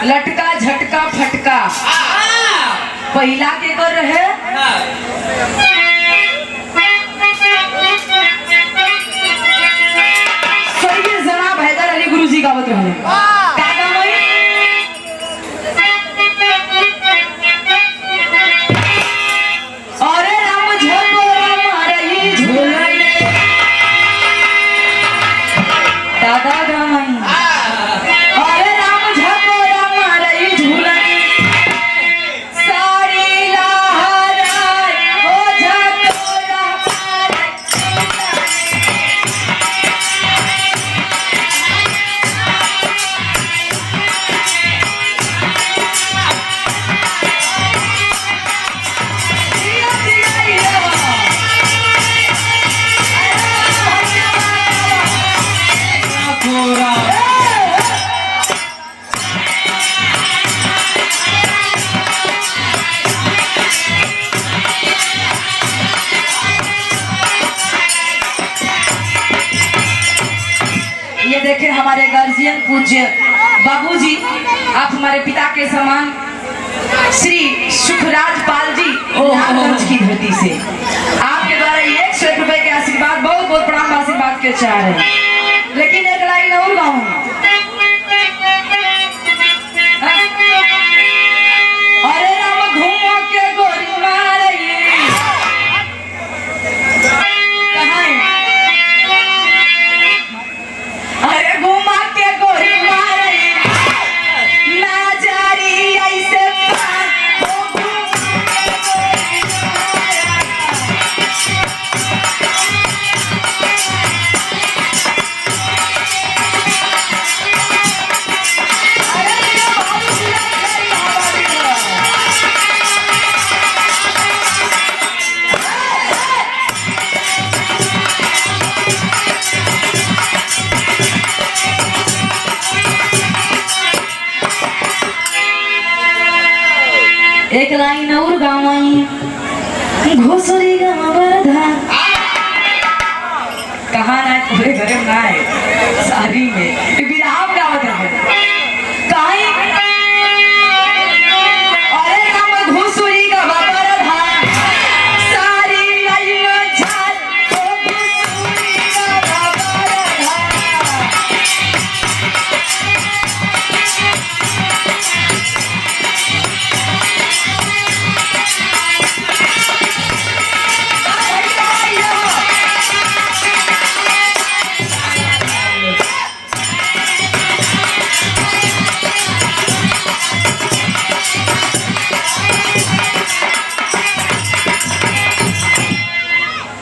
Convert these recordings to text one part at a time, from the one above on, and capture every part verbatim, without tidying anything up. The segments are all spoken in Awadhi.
लटका झटका फटका। हाँ। पहिला केकर रहे? हाँ। स्वर्गीय जनाब हैदर अली गुरुजी गावत रहले। हाँ। का गावई? अरे राम झकोरा मारई झूलई। दादा गावई। अरे राम झकोरा मारई झूलई। साड़ी लहराई, ओ झकोरा मारई। ये देखें हमारे गार्जियन पूज्य बाबूजी, आप हमारे पिता के समान, श्री सुखराज पाल जी, ओहो। लालगंज की धरती से आपके द्वारा एक सौ एक रुपए के आशीर्वाद, बहुत बहुत प्रणाम आशीर्वाद के चाह रहे हैं। लेकिन एक लाइन और गाऊं। अरे राम घूम के गोरी मारई। कहाँ है? अरे घुमा के गोरी मारई, ना जारी ऐसे पार। ओ घुमा के गोरी मारई। एक लाइन और गावई, घुसुरी गावा बरधा। कहाँ ना है, पूरे घरे में ना है, सारी में। ये बिरहा में गावत है। कहीं, अरे राम घुसुरी गावा बरधा, सारी लाइन झार।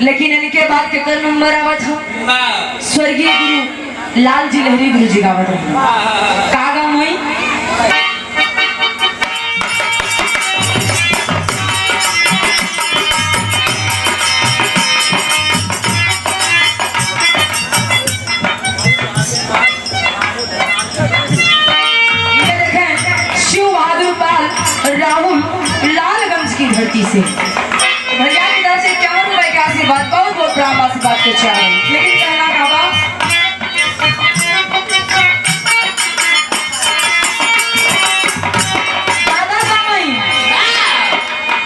लेकिन इनके बाद केकर नंबर आवत ह? ना। स्वर्गीय गुरु लाल जी लहरी गुरु जी गावत रहे। हाँ, हाँ, हाँ। का गावई? ये देखें, शिव बहादुर पाल राहुल लालगंज की धरती से। भैया की तरफ से इक्यावन रुपए के आशीर्वाद, बहुत बहुत प्रणाम आशीर्वाद के चाहे। लेकिन कहना का बा, दादा का नहीं,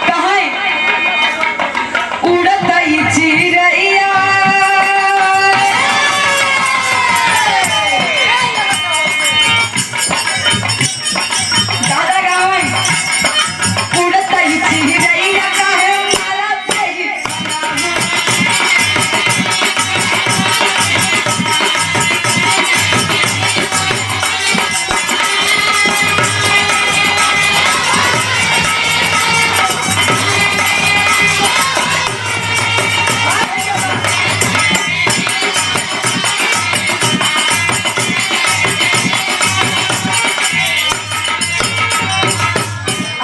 कहाँ है? उड़त ई चिरैया। दादा गावई, उड़त ई चिरैया काहे मारत ई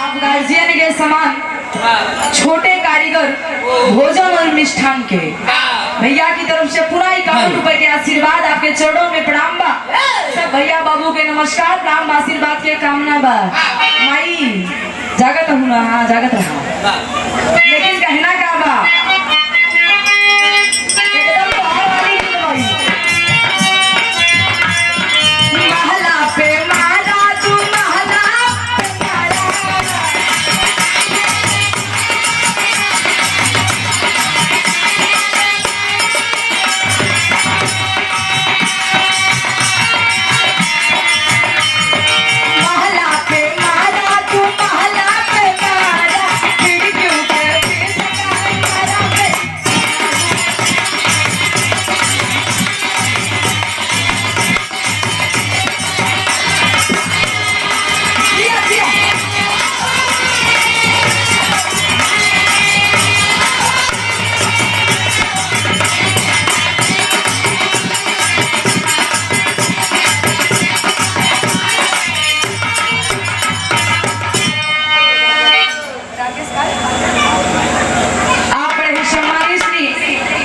आप गार्जियन के समान छोटे कारीगर भोजन और मिष्ठान के भैया की तरफ से पूरा इक्यावन रुपए के आशीर्वाद, आपके चरणों में प्रणाम बा। सब भैया बाबू के नमस्कार, प्रणाम बा, आशीर्वाद के कामना बा। माई, जागत हूँ ना, हाँ, जागत रहा। लेकिन कहना का बा? एकदम बाहर वाली गीत भाई। महला पे महला, तू महला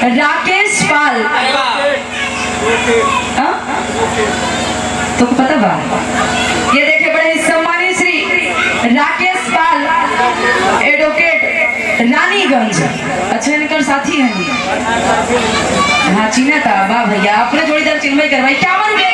राकेश पाल। हाँ? तो पता बा? ये देखे, बड़े ही सम्मानित श्री राकेश पाल, एडवोकेट रानीगंज। अच्छा, इनकर साथी हैं। हाँ, चिन्हत बा भैया, अपने जोड़ीदार चिन्हबे करबा। इक्यावन रुपया